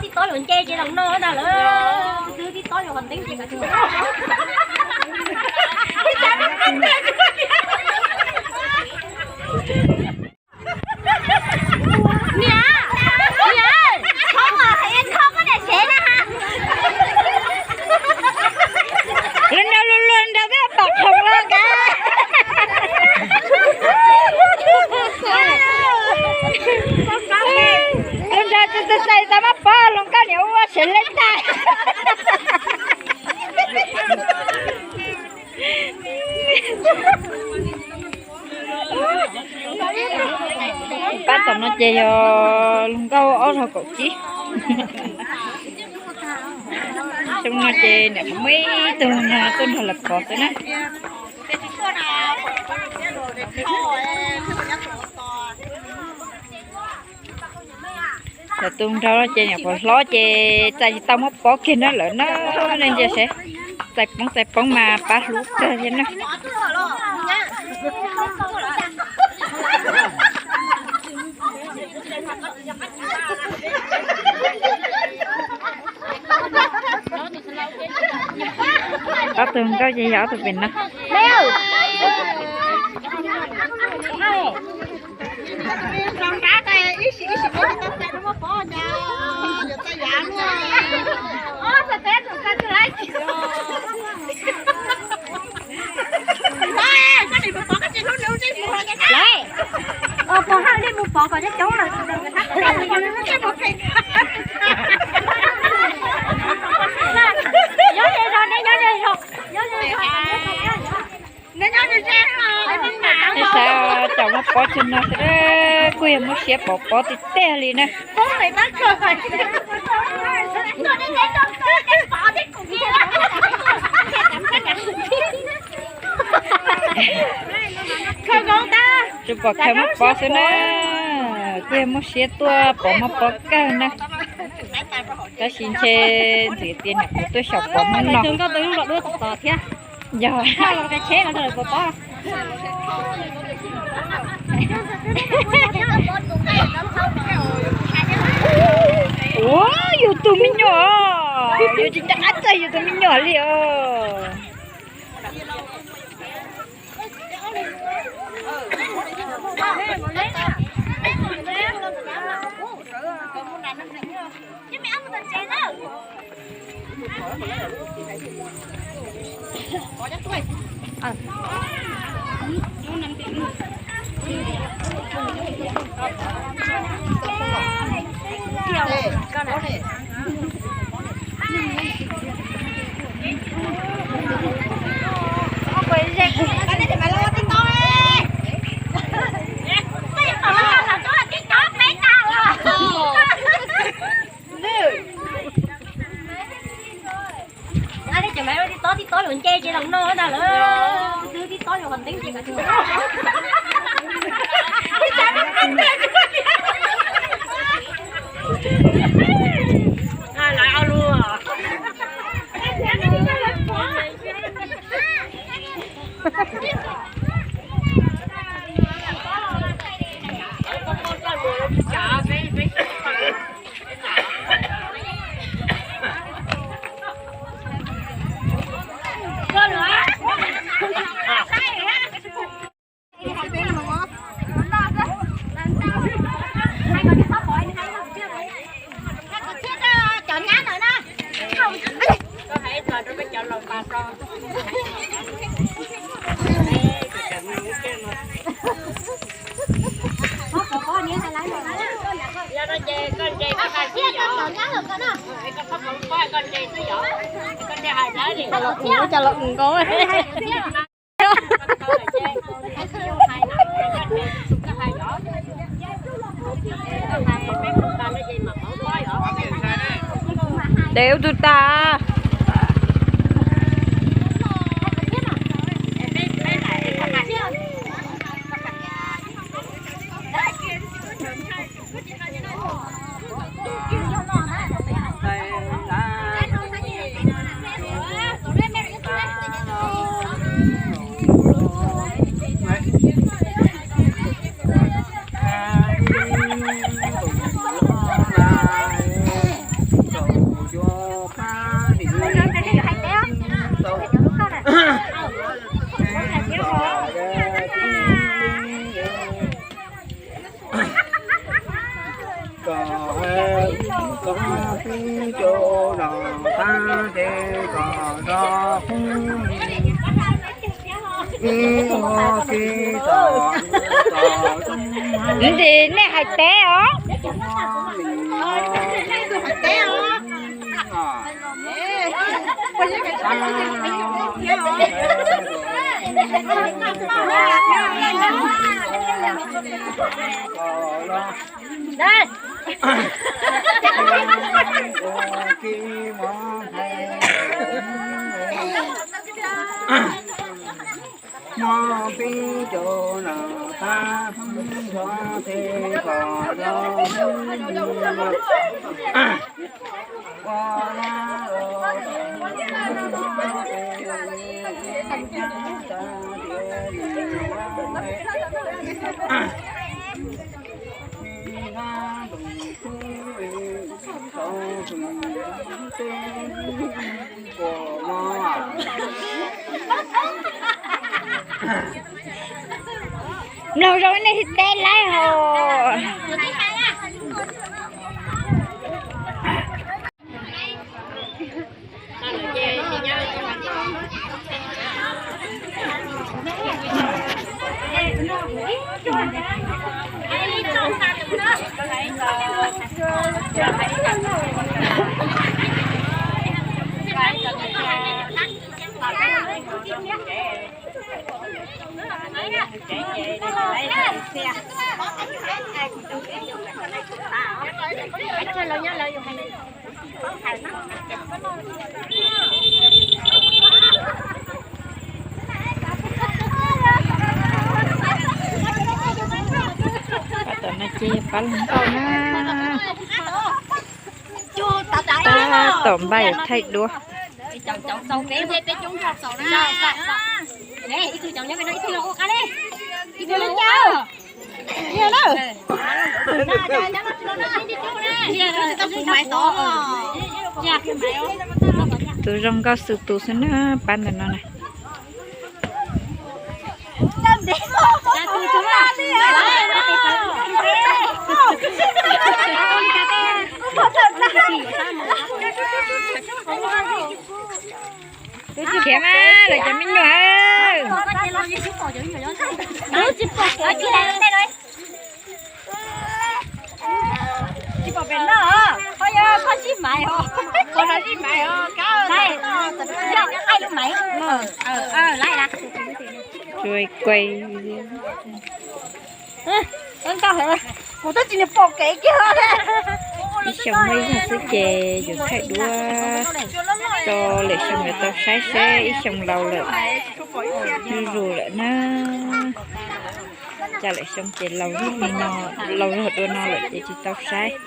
Tib tob yuav nce ces los no ntag lawm. Twb tib tob yuav qhov teeb ces kav tsij. Niam, niam, kho mas hais kho koj niam sev na ha. Lub nraug luag luag nraug twb pom khoom los kav. Lub nraug txais txais tau mab pob hloov koj niam ua sev leb tag. Pab tom no ces yog hluas nkauj ob zaug kaum tsib. Xyoo no ces niam qhuav muaj ib tug no tuaj nrog lawv pov xwb na. Lawv tus nraug ces niam qhuav hlob ces txais tsis tau mab pob kiag na lawm na. Nej ntsia seb, txais poob txais poob mas pab hlub kawg thiab na. Ob tug nkauj ces yog ob tug pem no. Lawm, pog haj li mus pov kom coob coob lawm. Nyob ze zog, neb nyob ze zog, nyob ze zog. Neb nyob ze zog. Neb saib cov muab pob tsuag no xwb, kuj yog muab siab pov pob tiag tiag li na. Tsuas pom khaws muab pob xwb na, kuj yog muab siab tuaj pov muab pob kawg na. Tab sis ntshe ntxim tias niam qhuav tuaj xyaum pov muab no. Yog. Ua, yus tus me nyuam, yus tsis nco qab txog yus tus me nyuam li os. Tib tob tib tob yuav nce ces los no ntag lawm. Twb tib tob yuav qhov teeb ces kav tsij. Lawv au lus. Cov los ua, cov los ua nkaus. Dev ua tus tas. Ntsis nej hais teb os. Mloog zoo nej teb laib hos. Tom no ces pab hluas nkauj na. Tab tom npaj yuav thaij duab. Tus zoo nkauj xwb tus xwb na, pab ntawm no na. Khiav mas lawv cov me nyuam. Tsis pom pem no, koj yog koj sib maiv os, koj sib maiv os, koj yog ai lub maiv. Tsuas kuaj. Kuv twb tsis pom kev kiag. Ib xyoo muaj ib zaug xwb ces yuav thaij duab, tso lwm xyoo yuav tau saib seb ib xyoo laus lawm, zuj zus lawm na. Cas lwm xyoo ces laus zog li no, laus zog dua no lawm ces tsis tau saib.